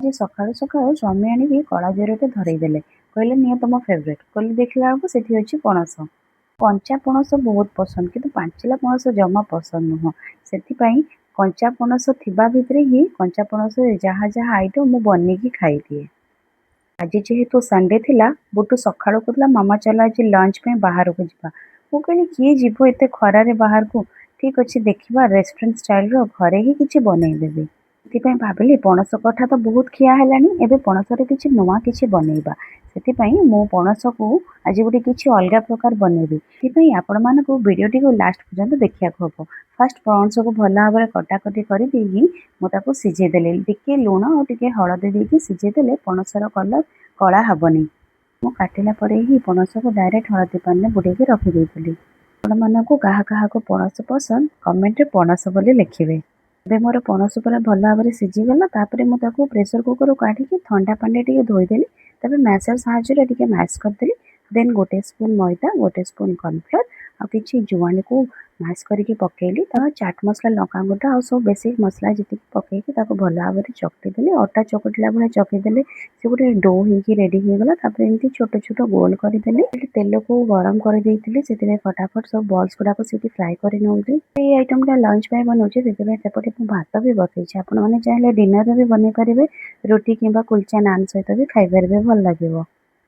ଆଜି ସକାଳୁ ସକାଳୁ ସ୍ୱାମୀ ଆଣିକି କଳା ଜରିଟେ ଧରେଇଦେଲେ। କହିଲେ, "ନିଅ, ତମ ଫେଭରେଟ୍।" ଖୋଲି ଦେଖିଲା ବେଳକୁ ସେଠି ଅଛି ପଣସ। କଞ୍ଚା ପଣସ ବହୁତ ପସନ୍ଦ, କିନ୍ତୁ ପାଚିଲା ପଣସ ଜମା ପସନ୍ଦ ନୁହଁ। ସେଥିପାଇଁ କଞ୍ଚା ପଣସ ଥିବା ଭିତରେ ହିଁ କଞ୍ଚା ପଣସରେ ଯାହା ଯାହା ଆଇଟମ୍ ମୁଁ ବନେଇକି ଖାଇଦିଏ। ଆଜି ଯେହେତୁ ସଣ୍ଡେ ଥିଲା, ବୁଟୁ ସକାଳୁ କହୁଥିଲା, "ମାମା, ଚାଲ ଆଜି ଲଞ୍ଚ ପାଇଁ ବାହାରକୁ ଯିବା।" ମୁଁ କହିଲି, "କିଏ ଯିବ ଏତେ ଖରାରେ ବାହାରକୁ? ଠିକ୍ ଅଛି, ଦେଖିବା, ରେଷ୍ଟୁରାଣ୍ଟ ଷ୍ଟାଇଲର ଘରେ ହିଁ କିଛି ବନେଇଦେବି।" ସେଥିପାଇଁ ଭାବିଲି, ପଣସ କଠା ତ ବହୁତ ଖିଆ ହେଲାଣି, ଏବେ ପଣସରେ କିଛି ନୂଆ କିଛି ବନେଇବା। ସେଥିପାଇଁ ମୁଁ ପଣସକୁ ଆଜି ଗୋଟେ କିଛି ଅଲଗା ପ୍ରକାର ବନେଇବି। ସେଥିପାଇଁ ଆପଣମାନଙ୍କୁ ଭିଡ଼ିଓଟିକୁ ଲାଷ୍ଟ ପର୍ଯ୍ୟନ୍ତ ଦେଖିବାକୁ ହେବ। ଫାଷ୍ଟ ପଣସକୁ ଭଲ ଭାବରେ କଟାକଟି କରିଦେଇକି ମୁଁ ତାକୁ ସିଝେଇ ଦେଲି। ଟିକେ ଲୁଣ ଆଉ ଟିକେ ହଳଦୀ ଦେଇକି ସିଝେଇ ଦେଲେ ପଣସର କଲର୍ କଳା ହେବନି। ମୁଁ କାଟିଲା ପରେ ହିଁ ପଣସକୁ ଡାଇରେକ୍ଟ ହଳଦୀ ପାଣିରେ ବୁଡ଼େଇକି ରଖିଦେଇଥିଲି। ଆପଣମାନଙ୍କୁ କାହା କାହାକୁ ପଣସ ପସନ୍ଦ, କମେଣ୍ଟରେ ପଣସ ବୋଲି ଲେଖିବେ। ଏବେ ମୋର ପଣସ ପୁରା ଭଲ ଭାବରେ ସିଝିଗଲା। ତାପରେ ମୁଁ ତାକୁ ପ୍ରେସର କୁକରରୁ କାଢ଼ିକି ଥଣ୍ଡା ପାଣିରେ ଟିକେ ଧୋଇଦେଲି। ତାପରେ ମ୍ୟାସର ସାହାଯ୍ୟରେ ଟିକେ ମ୍ୟାସ୍ କରିଦେଲି। ଦେନ୍ ଗୋଟେ ସ୍ପୁନ୍ ମଇଦା, ଗୋଟେ ସ୍ପୁନ୍ କର୍ଣ୍ଣଫ୍ଲୋର୍ ଆଉ କିଛି ଜୁଆଣିକୁ ମ୍ୟାସ୍ କରିକି ପକେଇଲି। ତା ଚାଟ୍ ମସଲା, ଲଙ୍କାଗୁଣ୍ଡ ଆଉ ସବୁ ବେସିକ୍ ମସଲା ଯେତିକି ପକେଇକି ତାକୁ ଭଲ ଭାବରେ ଚକଟି ଦେଲି। ଅଟା ଚକଟିଲା ଭଳିଆ ଚକଟି ଦେଲେ ସେ ଗୋଟେ do ହେଇକି ରେଡ଼ି ହେଇଗଲା। ତାପରେ ଏମିତି ଛୋଟ ଛୋଟ ଗୋଲ କରିଦେଲି। ତେଲକୁ ଗରମ କରିଦେଇଥିଲି, ସେଥିପାଇଁ ଫଟାଫଟ ସବୁ ବଲ୍ସ ଗୁଡ଼ାକ ସେଇଠି ଫ୍ରାଏ କରି ନେଉଥିଲି। ଏଇ ଆଇଟମଟା ଲଞ୍ଚ ପାଇଁ ବନଉଛି, ସେଥିପାଇଁ ସେପଟେ ମୁଁ ଭାତ ବି ବସେଇଛି। ଆପଣମାନେ ଚାହିଁଲେ ଡିନରରେ ବି ବନେଇ ପାରିବେ। ରୁଟି କିମ୍ବା କୁଲଚା ନାନ୍ ସହିତ ବି ଖାଇପାରିବେ, ଭଲ ଲାଗିବ।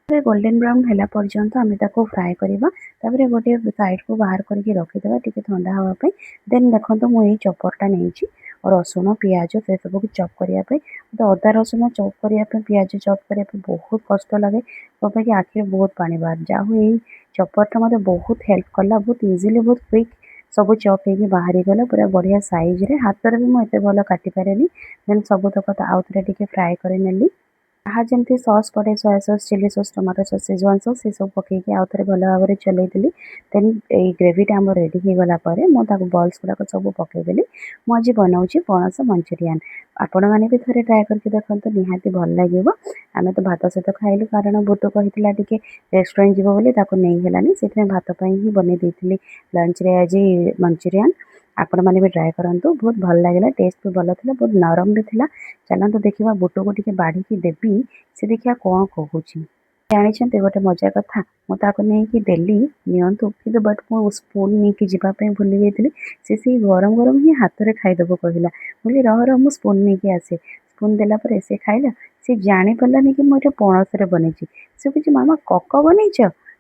ଗୋଲ୍ଡେନ୍ ବ୍ରାଉନ୍ ହେଲା ପର୍ଯ୍ୟନ୍ତ ଆମେ ତାକୁ ଫ୍ରାଏ କରିବା। ତାପରେ ଗୋଟିଏ ସାଇଡ଼କୁ ବାହାର କରିକି ରଖିଦେବା ଟିକେ ଥଣ୍ଡା ହେବା ପାଇଁ। ଦେନ୍ ଦେଖନ୍ତୁ, ମୁଁ ଏଇ ଚପରଟା ନେଇଛି ରସୁଣ, ପିଆଜ ସେସବୁକୁ ଚପ୍ କରିବା ପାଇଁ। ମୋତେ ଅଦା ରସୁଣ ଚପ୍ କରିବା ପାଇଁ, ପିଆଜ ଚପ୍ କରିବା ପାଇଁ ବହୁତ କଷ୍ଟ ଲାଗେ, ମୋ ପାଇଁ କି ଆଖିରେ ବହୁତ ପାଣି ବାହାରେ। ଯାହା ହଉ, ଏଇ ଚପରଟା ମୋତେ ବହୁତ ହେଲ୍ପ କଲା। ବହୁତ ଇଜିଲି, ବହୁତ କ୍ୱିକ୍ ସବୁ ଚପ୍ ହେଇକି ବାହାରିଗଲା, ପୁରା ବଢ଼ିଆ ସାଇଜ୍ରେ। ହାତରେ ବି ମୁଁ ଏତେ ଭଲ କାଟିପାରେନି। ଦେନ୍ ସବୁତକ ଆଉ ଥରେ ଟିକେ ଫ୍ରାଏ କରିନେଲି। ଯାହା ଯେମିତି ସସ୍ ପଡ଼େ, soya sauce, chilli sauce, tomato sauce, Schezwan sauce, ସେସବୁ ପକେଇକି ଆଉ ଥରେ ଭଲ ଭାବରେ ଚଲେଇଦେଲି। ଦେନ୍ ଏଇ ଗ୍ରେଭିଟା ଆମର ରେଡ଼ି ହେଇଗଲା ପରେ ମୁଁ ତାକୁ ବଲ୍ସ ଗୁଡ଼ାକ ସବୁ ପକେଇଦେଲି। ମୁଁ ଆଜି ବନାଉଛି ପଣସ ମଞ୍ଚୁରିଆନ୍। ଆପଣମାନେ ବି ଥରେ ଟ୍ରାଏ କରିକି ଦେଖନ୍ତୁ, ନିହାତି ଭଲ ଲାଗିବ। ଆମେ ତ ଭାତ ସହିତ ଖାଇଲୁ, କାରଣ ବୁଟୁ କହିଥିଲା ଟିକେ ରେଷ୍ଟୁରାଣ୍ଟ ଯିବ ବୋଲି, ତାକୁ ନେଇ ହେଲାନି। ସେଥିପାଇଁ ଭାତ ପାଇଁ ହିଁ ବନେଇ ଦେଇଥିଲି ଲଞ୍ଚରେ ଆଜି ମଞ୍ଚୁରିଆନ୍। ଆପଣମାନେ ବି ଟ୍ରାଏ କରନ୍ତୁ, ବହୁତ ଭଲ ଲାଗିଲା। ଟେଷ୍ଟ ବି ଭଲ ଥିଲା, ବହୁତ ନରମ ବି ଥିଲା। ଚାଲନ୍ତୁ ଦେଖିବା, ବୁଟୁକୁ ଟିକେ ବାଢ଼ିକି ଦେବି, ସେ ଦେଖିବା କ'ଣ କହୁଛି। ଜାଣିଛନ୍ତି ଗୋଟେ ମଜା କଥା? ମୁଁ ତାକୁ ନେଇକି ଦେଲି, ନିଅନ୍ତୁ, କିନ୍ତୁ ବଟ୍ ମୁଁ ସ୍ପୁନ୍ ନେଇକି ଯିବା ପାଇଁ ଭୁଲି ଯାଇଥିଲି। ସେ ସେଇ ଗରମ ଗରମ ହିଁ ହାତରେ ଖାଇଦେବ କହିଲା। ମୁଁ କହିଲି, "ରହ ରହ, ମୁଁ ସ୍ପୁନ୍ ନେଇକି ଆସେ।" ସ୍ପୁନ୍ ଦେଲା ପରେ ସେ ଖାଇଲା। ସେ ଜାଣିପାରିଲାନି କି ମୁଁ ଏଇଟା ପଣସରେ ବନେଇଛି। ସେ କହୁଛି, "ମାମା, କକ ବନେଇଛ?"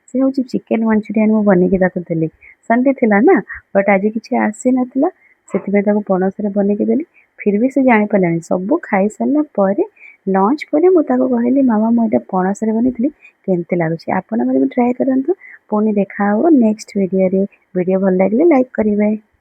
ସେ ହେଉଛି ଚିକେନ୍ ମଞ୍ଚୁରିଆନ୍ ମୁଁ ବନେଇକି ତାକୁ ଦେଲି। ସଣ୍ଡେ ଥିଲା ନା, ବଟ୍ ଆଜି କିଛି ଆସିନଥିଲା, ସେଥିପାଇଁ ତାକୁ ପଣସରେ ବନେଇକି ଦେଲି। ଫିର୍ ବି ସେ ଜାଣିପାରିଲାନି। ସବୁ ଖାଇସାରିଲା ପରେ, ଲଞ୍ଚ ପରେ ମୁଁ ତାକୁ କହିଲି, "ମାମା, ମୁଁ ଏଇଟା ପଣସରେ ବନେଇଥିଲି, କେମିତି ଲାଗୁଛି?" ଆପଣମାନେ ବି ଟ୍ରାଏ କରନ୍ତୁ। ପୁଣି ଦେଖା ହେବ ନେକ୍ସଟ ଭିଡ଼ିଓରେ। ଭିଡ଼ିଓ ଭଲ ଲାଗିଲେ ଲାଇକ୍ କରିବେ।